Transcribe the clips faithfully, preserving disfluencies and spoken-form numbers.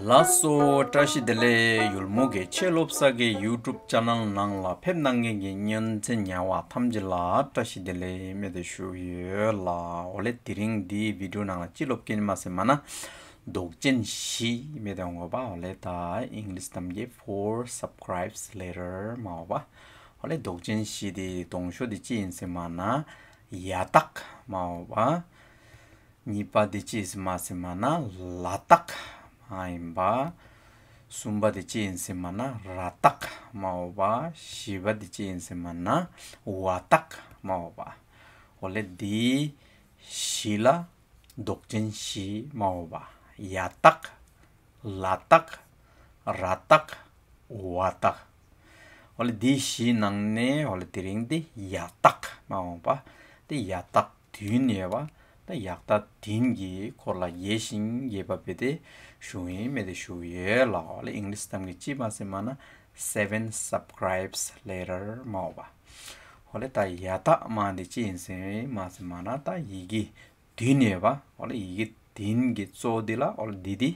ལགས་སོ། བཀྲ་ཤིས་བདེ་ལེགས། ཡུལ་མོ་གི་ཆོས་སློབ་ས་གི་ཡུ་ཊུབ་ཆེ་ནལ་ནང་ལ་ཕེབས་གནང་མཁན་གྱི་ཉོན་ཚན་ཉ་བ་ཐམས་ཅད་ལ་བཀྲ་ཤིས་བདེ་ལེགས་མེ་དེ་ཞུ་ཡོད་ལགས། འོ་ལེ་དེ་རིང་འདི་བི་ཌིའོ་ནང་ལ་ཅི་སློབ་མཁན་མ་ཟེར་མ་ན་མདོག་ཅན་བཞི་མེ་དེ་འོང་གོ་བ། འོ་ལེ་ད་ཨིང་ལིཤ་གཏམ་གྱི་four subscribes later མ་འོ་བ། འོ་ལེ་མདོག་ཅན་བཞི་དེ་དང་ཤོས་དེ་ཅི་ཡིན་ཟེར་མ་ན་ཡ་རྟགས་མ་འོ་བ། གཉིས་པ་དེ་ཅི་ཡིན་ཟེར་མ་ཟེར་མ་ན་ལ་རྟགས་མ་ཡིན་པ། གསུམ་པ་དེ་ཅི་ཡིན་ཟེར་མ་ན་ར་རྟགས་མ་འོ་བ། བཞི་པ་དེ་ཅི་ཡིན་ཟེར་མ་ན་བ་རྟགས་མ་འོ་བ། འོ་ལེ་འདི་བཞི་ལ་མདོག་ཅན་བཞི་མ་འོ་བ། ཡ་རྟགས། ལ་རྟགས། ར་རྟགས། བ་རྟགས། འོ་ལེ་འདི་བཞི་ནང་ནས་འོ་ལེ་དེ་རིང་འདི་ཡ་རྟགས་མ་འོ་བ། འདི་ཡ་རྟགས་བདུན་ཡོད་པ། ད་ཡ་རྟགས་བདུན་གྱི་སྐོར་ལ་རྒྱས་ཤིང་རྒྱས་པ་སྦེ་དེ་ཞུ་ཡིན་མེ་དེ་ཞུ་ཡོད་ལགས། འོ་ལེ་ཨིང་ལིཤ་གཏམ་གྱི་ཅི་མ་ཟེར་མ་ན་seven subscribes later མ་འོ་བ། འོ་ལེ་ད་ཡ་རྟགས་མ་འདི་ཅི་ཡིན་ཟེར་མ་ཟེར་མ་ན་ད་ཡི་གེ་བདུན་ཡོད་པ། འོ་ལེ་ཡི་གེ་བདུན་གྱི་གཙོ་འདི་ལ་འོ་ལེ་འདི་འདི་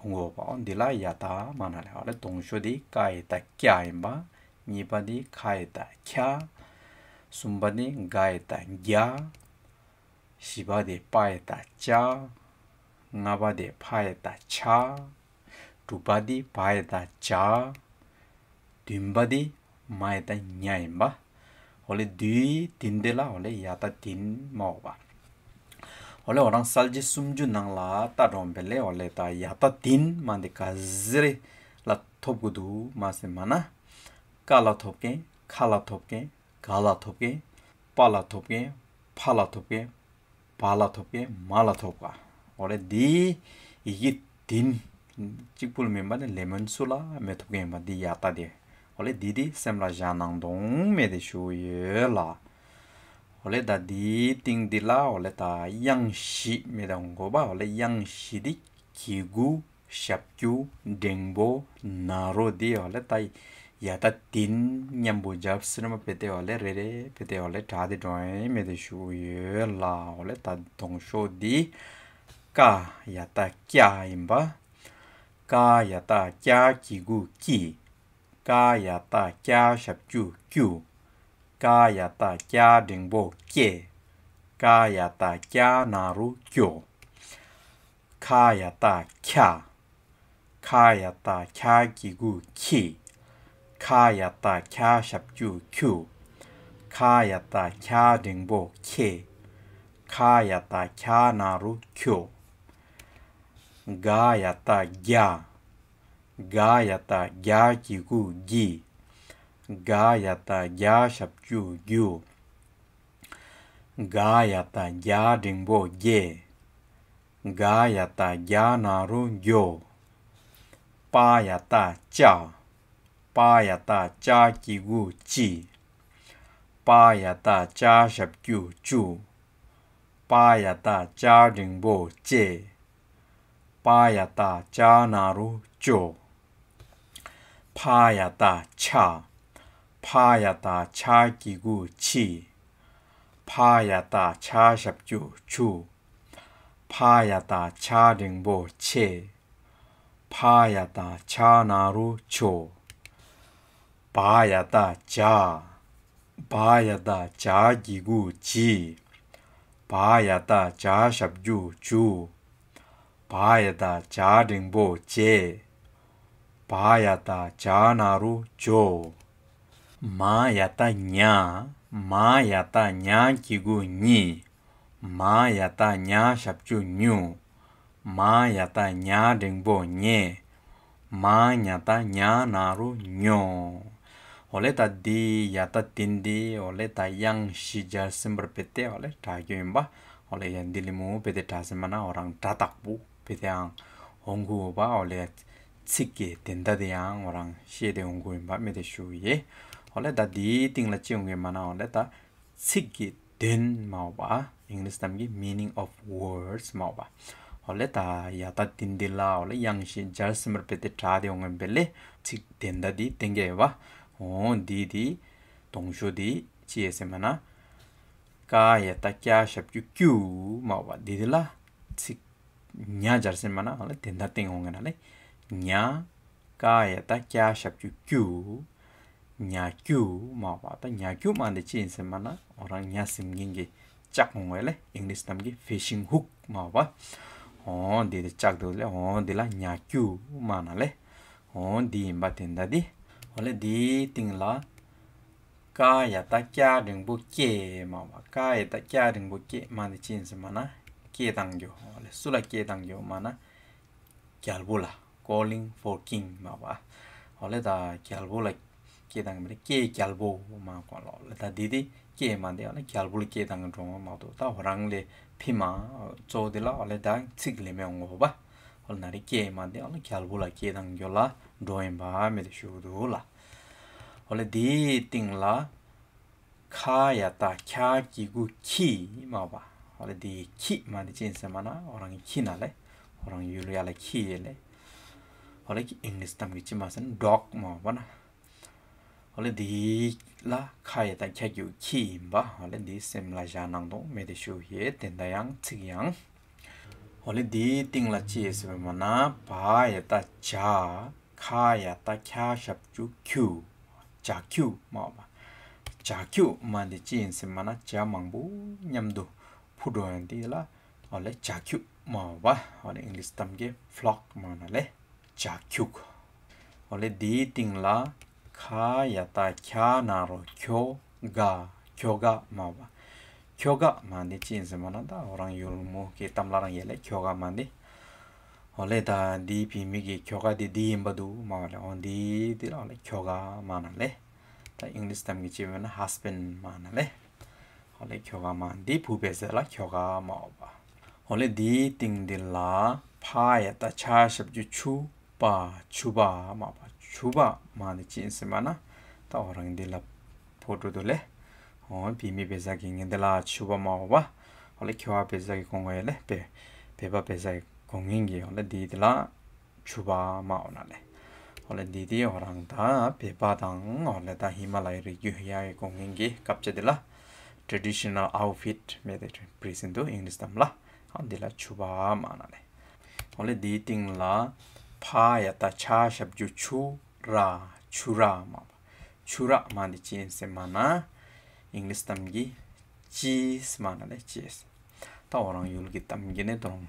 འོང་གོ་བ། འོ་འདི་ལ་ཡ་རྟགས་མ་ན་ལེ། འོ་ལེ་དང་ཤོས་འདི་ཀ་ཡ་རྟགས་ཀྱ་ཡིན་པ། གཉིས་པ་འདི་ཁ་ཡ་རྟགས་ཁྱ། གསུམ་པ་འདི་ག་ཡ་རྟགས་གྱ། བཞི་པ་འདི་པ་ཡ་རྟགས་པྱ། ལྔ་པ་འདི་ཕ་ཡ་རྟགས་ཕྱ། དྲུག་པ་འདི་བ་ཡ་རྟགས་བྱ། བདུན་པ་འདི་མ་ཡ་རྟགས་མྱ་ཡིན་པ། འོ་ལེ་འདི་བདུན་འདི་ལ་འོ་ལེ་ཡ་རྟགས་བདུན་མ་འོ་བ། འོ་ལེ་འོ་རང་གསལ་བྱེད་སུམ་ཅུ་ནང་ལ་ལྟ་འགྲོ་བ་ལེ། འོ་ལེ་ད་ཡ་རྟགས་བདུན་མ་འདི་ག་ཟེར་ལ་ཐོབ་གོ་འདུག་མ་ཟེར་མ་ན། ཀ་ལ་ཐོབ་མཁན། ཁ་ལ་ཐོབ་མཁན། ག་ལ་ཐོབ་མཁན། པ་ལ་ཐོབ་མཁན། ཕ་ལ་ཐོབ་མཁན། བ་ལ་ཐོབ་མཁན། མ་ལ་ཐོབ་མཁན། འོ་ལེ་འདི་ཡི་གེ་བདུན་གཅིག་པུ་ལ་མེན་པ་ནི་ལེ་མོན་སུ་ལ་མི་ཐོབ་མཁན་ཡིན་པ་འདི་ཡ་རྟགས་འདི། འོ་ལེ་འདི་འདི་སེམས་ལ་བཞག་གནང་དོང་མེ་དེ་ཞུ་ཡོད་ལགས། འོ་ལེ་ད་འདི་སྟེང་འདི་ལ་འོ་ལེ་ད་དབྱངས་བཞི་མེ་དེ་འོང་གོ་བ། འོ་ལེ་དབྱངས་བཞི་འདི་གི་གུ་ཞབས་ཀྱུ་འགྲེང་བུ་ན་རོ་འདི་འོ་ལེ་ད་ཡ་རྟགས་བདུན་མཉམ་པོ་རྒྱབ་ཟེར་མ་སྦེ་དེ་འོ་ལེ་རེ་རེ་སྦེ་དེ་འོ་ལེ་དྲག་སྟེ་འགྲོ་ཡིན་མེ་དེ་ཞུ་ཡོད་ལགས། འོ་ལེ་ད་དང་ཤོས་འདི་ཀ་ཡ་རྟགས་ཀྱ་ཡིན་པ། ཀ་ཡ་རྟགས་ཀྱ་གི་གུ་ཀྱི། ཀ་ཡ་རྟགས་ཀྱ་ཞབས་ཀྱུ་ཀྱུ། ཀ་ཡ་རྟགས་ཀྱ་འགྲེང་བུ་ཀྱེ། ཀ་ཡ་རྟགས་ཀྱ་ན་རོ་ཀྱོ། ཁ་ཡ་རྟགས་ཁྱ། ཁ་ཡ་རྟགས་ཁྱ་གི་གུ་ཁྱི། ཁ་ཡ་རྟགས་ཁྱ་ཞབས་ཀྱུ་ཁྱུ། ཁ་ཡ་རྟགས་ཁྱ་འགྲེང་བུ་ཁྱེ། ཁ་ཡ་རྟགས་ཁྱ་ན་རོ་ཁྱོ། ག་ཡ་རྟགས་གྱ། ག་ཡ་རྟགས་གྱ་གི་གུ་གྱི། ག་ཡ་རྟགས་གྱ་ཞབས་ཀྱུ་གྱུ། ག་ཡ་རྟགས་གྱ་འགྲེང་བུ་གྱེ། ག་ཡ་རྟགས་གྱ་ན་རོ་གྱོ། པ་ཡ་རྟགས་པྱ། པ་ཡ་རྟགས་པྱ་གི་གུ་པྱི། པ་ཡ་རྟགས་པྱ་ཞབས་ཀྱུ་པྱུ། པ་ཡ་རྟགས་པྱ་འགྲེང་བུ་པྱེ། པ་ཡ་རྟགས་པྱ་ན་རོ་པྱོ། ཕ་ཡ་རྟགས་ཕྱ། ཕ་ཡ་རྟགས་ཕྱ་གི་གུ་ཕྱི། ཕ་ཡ་རྟགས་ཕྱ་ཞབས་ཀྱུ་ཕྱུ། ཕ་ཡ་རྟགས་ཕྱ་འགྲེང་བུ་ཕྱེ། ཕ་ཡ་རྟགས་ཕྱ་ན་རོ་ཕྱོ། བ་ཡ་རྟགས་བྱ། བ་ཡ་རྟགས་བྱ་གི་གུ་བྱི། བ་ཡ་རྟགས་བྱ་ཞབས་ཀྱུ་བྱུ། བ་ཡ་རྟགས་བྱ་འགྲེང་བུ་བྱེ། བ་ཡ་རྟགས་བྱ་ན་རོ་བྱོ། མ་ཡ་རྟགས་མྱ། མ་ཡ་རྟགས་མྱ་གི་གུ་མྱི། མ་ཡ་རྟགས་མྱ་ཞབས་ཀྱུ་མྱུ། མ་ཡ་རྟགས་མྱ་འགྲེང་བུ་མྱེ། མ་ཉ་རྟགས་མྱ་ན་རོ་མྱོ། འོ་ལེ་ད་འདི་ཡ་རྟགས་བདུན་འདི་འོ་ལེ་ད་དབྱངས་བཞི་སྦྱར་ཟིན་པར་སྦེ་ཏེ་འོ་ལེ་དྲག་རྒྱུ་ཡིན་པ། འོ་ལེ་ཡ་འདི་ལེ་མོ་སྦེ་ཏེ་དྲག་ཟིན་མ་ན་འོ་རང་སྒྲ་དག་པོ་སྦེ་ཏེ་ཡང་འོང་གོ་བ། འོ་ལེ་ཚིག་གི་དོན་དག་འདི་ཡང་འོ་རང་ཤེས་ཏེ་འོང་གོ་ཡིན་པ་མེ་དེ་ཞུ་ཡི། འོ་ལེ་ད་འདིའི་སྟེང་ལ་ཅི་འོང་གི་མ་ན་འོ་ལེ་ད་ཚིག་གི་དོན་མ་འོ་བ། ཨིང་ལིཤ་གཏམ་གྱི་meaning of words མ་འོ་བ། འོ་ལེ་ད་ཡ་རྟགས་བདུན་འདི་ལ་འོ་ལེ་དབྱངས་བཞི་སྦྱར་ཟིན་པར་སྦེ་ཏེ་དྲག་སྟེ་འོང་གི་ཡིན་པས་ལེ་ཚིག་དོན་དག་འདི་སྟོན་གེ་བ། འོ་འདི་འདི་དང་ཤོས་འདི་ཅི་ཡོད་ཟེར་མ་ན། ཀ་ཡ་རྟགས་ཀྱ་ཞབས་ཀྱུ་ཀྱུ་མ་འོ་བ། འདི་འདི་ལ་ཚིག་མྱ་སྦྱར་ཟིན་མ་ན་འོ་ལེ་དོན་དག་སྟོན་འོང་གི་ན་ལེ། ཉ། ཀ་ཡ་བཏགས་ཀྱ་ཞབས་ཀྱུ་ཀྱུ། ཉ་ཀྱུ་མ་པ། ད་ཉ་ཀྱུ་མ་འདི་ཅི་ཨིན་ཟེར་མ་ན་འོ་རང་ཉ་ཟེར་མཁན་གྱི་ལྕགས་འོང་བས་ལེ། ཨིང་ལིཤ་གཏམ་གྱི་ཕི་ཤིང་ཧུག་མ་པ། འོ་འདི་དེ་ལྕགས་འདུག་ལེ། འོ་འདི་ལ་ཉ་ཀྱུ་མ་ན་ལེ། འོ་འདི་ཨིན་པ་དེ་འདྲ་འདི། འོ་ལེ་འདིའི་སྟེང་ལ་ཀ་ཡ་བཏགས་ཀྱ་འགྲེང་བུ་ཀྱེ་མ་པ། ཀ་ཡ་བཏགས་ཀྱ་འགྲེང་བུ་ཀྱེ་མ་འདི་ཅི་ཨིན་ཟེར་མ་ན་སྐད་བཏང་རྒྱུ། འོ་ལེ་སུ་ལ་སྐད་བཏང་རྒྱུ་མ་ན་རྒྱལ་པོ་ལ། Calling for king མ་པ། འོ་ལེ་ད་རྒྱལ་པོ་ལ་སྐད་བཏང་མི་ལེ་ཀྱེ་རྒྱལ་པོ་མ་གོ་ལོ། ལེ་ད་འདི་འདི་ཀྱེ་མ་འདི་འོ་ལེ་རྒྱལ་པོ་ལ་སྐད་བཏང་འགྲོ་མ་གཏོགས་ད་འོ་རང་ལེ་ཕི་མ་གཙོ་བོ་འདི་ལ་འོ་ལེ་ད་ཚིག་ལེ་མི་འོང་གོ་པ། འོ་ལེ་ན་རེ་ཀྱེ་མ་འདི་འོ་ལེ་རྒྱལ་པོ་ལ་སྐད་བཏང་རྒྱུ་ལ་འགྲོ་ཨིན་པ་མི་དེ་ཞུ་འདུག་ལ། འོ་ལེ་འདིའི་སྟེང་ལ་ཁ་ཡ་བཏགས་ཁྱ་གི་གུ་ཁྱི་མ་པ། འོ་ལེ་འདི་ཁྱི་མ་འདི་ཅི་ཨིན་ཟེར་མ་ན་འོ་རང་གི་ཁྱི་ན་ལེ། འོ་རང་ཡུལ་ཡ་ལ་ཁྱི་ཡོད་ལེ། འོ་ལེ་ཨིང་ལིཤ་གཏམ་གྱི་ཅི་མ་ཟེར་ན་ཌོག་མ་པ་ན། འོ་ལེ་འདི་ལ་ཁ་ཡ་བཏགས་ཁྱ་གི་གུ་ཁྱི་ཨིན་པ། འོ་ལེ་འདི་སེམས་ལ་བཞག་གནང་དོ་མི་དེ་ཞུ་ཡེ། དེ་འདྲ་ཡང་ཚིག་ཡང་། འོ་ལེ་འདིའི་སྟེང་ལ་ཅི་ཡོད་ཟེར་བ་མ་ན་བ་ཡ་བཏགས་བྱ། ཁ་ཡ་བཏགས་ཁྱ་ཞབས་ཀྱུ་ཁྱུ། བྱ་ཁྱུ་མ་པ། བྱ་ཁྱུ་མ་འདི་ཅི་ཨིན་ཟེར་མ་ན་བྱ་མང་པོ་མཉམ་དུ་འཕུར་འགྲོ་ཡོང་འདི་ལ་འོ་ལེ་བྱ་ཁྱུ་མ་པ། འོ་ལེ་ཨིང་ལིཤ་གཏམ་གྱི་ཕློག་མ་ན་ལེ། བྱ་ཁྱུ། འོ་ལེ་འདིའི་སྟེང་ལ་ཁ་ཡ་བཏགས་ཁྱ་ན་རོ་ཁྱོ་ག། ཁྱོ་ག་མ་པ། ཁྱོ་ག་མ་འདི་ཅི་ཨིན་ཟེར་མ་ན་ད་འོ་རང་ཡུལ་མོ་གི་གཏམ་ལ་རང་ཡོད་ལེ་ཁྱོ་ག་མ་འདི། འོ་ལེ་ད་འདི་བོད་མི་གི་ཁྱོ་ག་འདི་འདི་ཨིན་པ་འདུག་མ་པ་ལེ། འོ་འདི་འདི་ལ་འོ་ལེ་ཁྱོ་ག་མ་ན་ལེ། ད་ཨིང་ལིཤ་གཏམ་གྱི་ཅི་མ་ན་ཧས་བེནཌ་མ་ན་ལེ། འོ་ལེ་ཁྱོ་ག་མ་འདི་བུ་བེ་ཟེར་ལ་ཁྱོ་ག་མ་པ། འོ་ལེ་འདིའི་སྟེང་འདི་ལ་ཕ་ཡ་བཏགས་ཕྱ་ཞབས་ཀྱུ་ཕྱུ། པ། ཕྱུ་པ་མ་པ། ཕྱུ་པ་མ་འདི་ཅི་ཨིན་ཟེར་མ་ན་ད་འོ་རང་འདི་ལ་ཕོ་ཊོ་འདུག་ལེ། འོ་བོད་མི་བེ་ཟ་གི་ངན་འདི་ལ་ཕྱུ་པ་མ་པ། འོ་ལེ་ཁྱོ་བ་བེ་ཟ་གི་གོང་ངན་ལེ། བོད་བོད་པ་བེ་ཟ་གི་གོང་ངན་གྱི་འོ་ལེ་འདི་འདི་ལ་ཕྱུ་པ་མ་འོ་ན་ལེ། འོ་ལེ་འདི་འདི་འོ་རང་ད་བོད་པ་དང་འོ་ལེ་ད་ཧི་མ་ལ་ཡའི་རི་རྒྱུད་ཡ་གི་གོང་ངན་གྱི་སྐབས་ཅིག་འདི་ལ་ཊེ་ཌི་ཤ་ནལ་ཨའུཊ་ཕིཊ་མེ་དེ་པི་རི་ཟེན་ཊི་འདུག་ཨིང་ལིཤ་གཏམ་ལ། འོ་འདི་ལ་ཕྱུ་པ་མ་ན་ལེ། འོ་ལེ་འདིའི་སྟེང་ལ་ཕ་ཡ་བཏགས་ཕྱ་ཞབས་ཀྱུ་ཕྱུ། ར། ཕྱུ་ར་མ་པ། ཕྱུ་ར་མ་འདི་ཅི་ཨིན་ཟེར་མ་ན་ཨིང་ལིཤ་གཏམ་གྱི་ཅིས་མ་ན་ལེ་ཅིས། ད་འོ་རང་ཡུལ་གྱི་གཏམ་གྱི་ནི་དོང་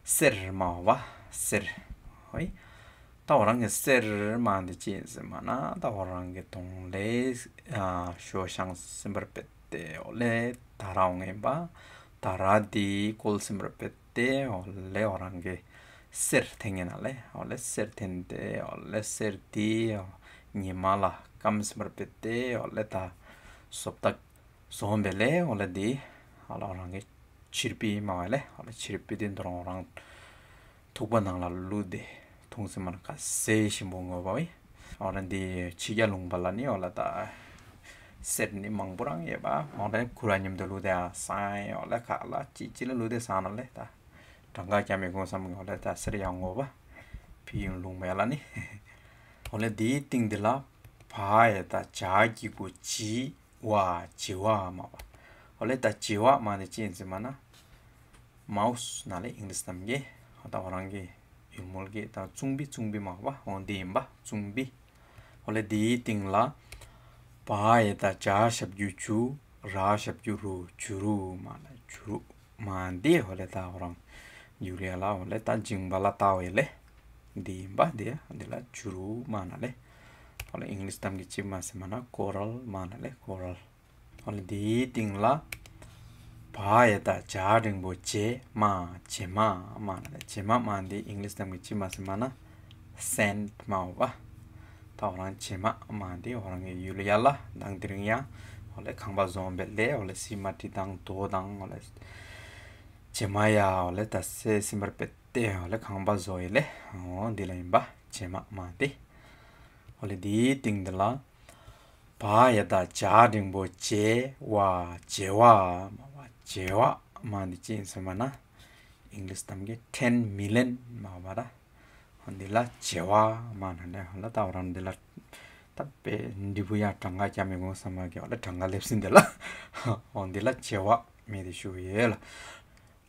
གསེར་མ་པ་གསེར། ཧོ་ཡ། ད་འོ་རང་གི་གསེར་མ་འདི་ཅི་ཨིན་ཟེར་མ་ན་ད་འོ་རང་གི་དོང་ལེ་ཨ་ཤོ་ཤང་སིམ་པར་པེ་ཏེ་འོ་ལེ་ད་ར་འོང་ངེ་པ། ད་ར་འདི་ཀོལ་སིམ་པར་པེ་ཏེ་འོ་ལེ་འོ་རང་གི་གསེར་འཐེན་ངེ་ན་ལེ། འོ་ལེ་གསེར་འཐེན་ཏེ་འོ་ལེ་གསེར་འདི་ཉི་མ་ལ་སྐམ་སིམ་པར་པེ་ཏེ་འོ་ལེ་ད་སོབ་ཏག་སོང་བེ་ལེ། འོ་ལེ་འདི་ཨ་ལ་འོ་རང་གི་ཕྱིར་པི་མ་བ་ལེ། འོ་ལེ་ཕྱིར་པི་འདི་འདོ་རང་འོ་རང་ཐུག་པ་ནང་ལ་ལུས་ཏེ་འཐུང་ཟེར་མ་ན་ཁ་ཟས་ཞིམ་པོ་ངོ་བ་བི། འོ་ལེ་འདི་ཕྱི་རྒྱལ་ལུང་པ་ལ་ནི་འོ་ལེ་ད་གསེར་ནི་མང་པོ་རང་ཡོད་པ། འོ་ལེ་ཁུ་ར་མཉམ་དུ་ལུས་ཏེ་ཨ་སང་འོ་ལེ་ཁ་ལ་ཅི་ཅི་ལ་ལུས་ཏེ་སང་ན་ལེ་ད་གྲངས་ཀ་རྒྱ་མི་གོང་སམ་འོ་ལེ་ད་གསེར་ཡང་ངོ་བ་ཕི་ཡུན་ལུང་མེ་ལ་ནི། འོ་ལེ་འདིའི་སྟེང་འདི་ལ་བ་ཡ་བཏགས་བྱ་གི་གུ་བྱི། བ། བྱི་བ་མ་པ། འོ་ལེ་ད་བྱི་བ་མ་འདི་ཅི་ཨིན་ཟེར་མ་ན་མའུ་སི་ན་ལེ་ཨིང་ལིཤ་གཏམ་གྱི། ད་འོ་རང་གི་ཡུལ་མོལ་གྱི་ད་ཙུང་པི་ཙུང་པི་མ་པ་འོ་འདི་ཨིན་པ་ཙུང་པི། འོ་ལེ་འདིའི་སྟེང་ལ་བ་ཡ་བཏགས་བྱ་ཞབས་ཀྱུ་བྱུ། ར་ཞབས་ཀྱུ་རུ། བྱུ་རུ་མ་ལེ་བྱུ་རུ་མ་འདི་འོ་ལེ་ད་འོ་རང་ཡུལ་ཡ་ལ་འོ་ལེ་ད་མཇིང་པ་ལ་ལྟ་བ་ཡ་ལེ་འདི་ཨིན་པ། འདི་འདི་ལ་བྱུ་རུ་མ་ན་ལེ། འོ་ལེ་ཨིང་ལིཤ་གཏམ་གྱི་ཅི་མ་ཟེར་མ་ན་ཀོ་རལ་མ་ན་ལེ་ཀོ་རལ། འོ་ལེ་འདིའི་སྟེང་ལ་བ་ཡ་བཏགས་བྱ་འགྲེང་བུ་བྱེ་མ། བྱེ་མ་མ་ན་ལེ། བྱེ་མ་མ་འདི་ཨིང་ལིཤ་གཏམ་གྱི་ཅི་མ་ཟེར་མ་ན་སེནཌ་མ་འོ་པ། ད་འོ་རང་བྱེ་མ་མ་འདི་འོ་རང་གི་ཡུལ་ཡ་ལ་དང་དེ་རིང་ཡ་འོ་ལེ་ཁང་པ་བཟོ་བེ་ལེ་འོ་ལེ་སི་མ་ཊི་དང་རྡོ་དང་འོ་ལེ་བྱེ་མ་ཡ་འོ་ལེ་ད་སེ་སིམ་པར་པེ་ཏེ་འོ་ལེ་ཁང་པ་བཟོ་ཡ་ལེ། འོ་འདི་ལ་ཨིན་པ་བྱེ་མ་མ་འདི། འོ་ལེ་འདིའི་སྟེང་འདི་ལ་བ་ཡ་བཏགས་བྱ་འགྲེང་བུ་བྱེ་བ། བྱེ་བ་མ་པ། བྱེ་བ་མ་འདི་ཅི་ཨིན་ཟེར་མ་ན་ཨིང་ལིཤ་གཏམ་གྱི་ཊེན་མི་ལི་ཡན་མ་པ་ད། འོ་འདི་ལ་བྱེ་བ་མ་ན་ལེ། འོ་ལེ་ད་འོ་རང་འདི་ལ་ད་པེ་འདི་བུ་ཡ་གྲངས་ཀ་རྒྱ་མི་གོང་སམ་གི་འོ་ལེ་གྲངས་ཀ་ལེབ་སིན་འདི་ལ། འོ་འདི་ལ་བྱེ་བ་མི་འདི་ཞུ་ཡ་ལེ།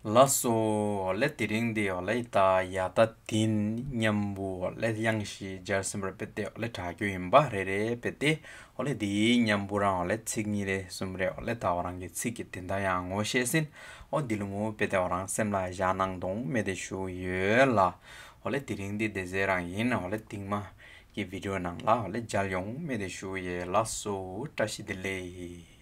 ལགས་སོ། འོ་ལེ་དེ་རིང་འདི་འོ་ལེ་ད་ཡ་ད་དིན་ཉམ་བུ་འོ་ལེ་ཡང་ཞིག་མཇལ་སོན་པ་ར་པེ་ཏེ་འོ་ལེ་དྲག་གི་ཨིན་པ་རེ་རེ་པེ་ཏེ། འོ་ལེ་དེ་ཉམ་བུ་རང་འོ་ལེ་ཚིག་ཉིས་རེ་སུམ་རེ་འོ་ལེ་ད་འོ་རང་གི་ཚིག་གི་དོན་དག་ཡང་ངོ་ཤེས་ཟིན། འོ་དེ་ལུ་མོ་པེ་ཏེ་འོ་རང་སེམས་ལ་བཞག་གནང་དོང་མེ་དེ་ཞུ་ཡོད་ལགས། འོ་ལེ་དེ་རིང་འདི་དེ་ཟེར་རང་ཨིན། འོ་ལེ་དིང་མ་གི་བི་ཌི་ཡོ་ནང་ལ་འོ་ལེ་མཇལ་ཡོང་མེ་དེ་ཞུ་ཡོད། ལགས་སོ། བཀྲ་ཤིས་བདེ་ལེགས།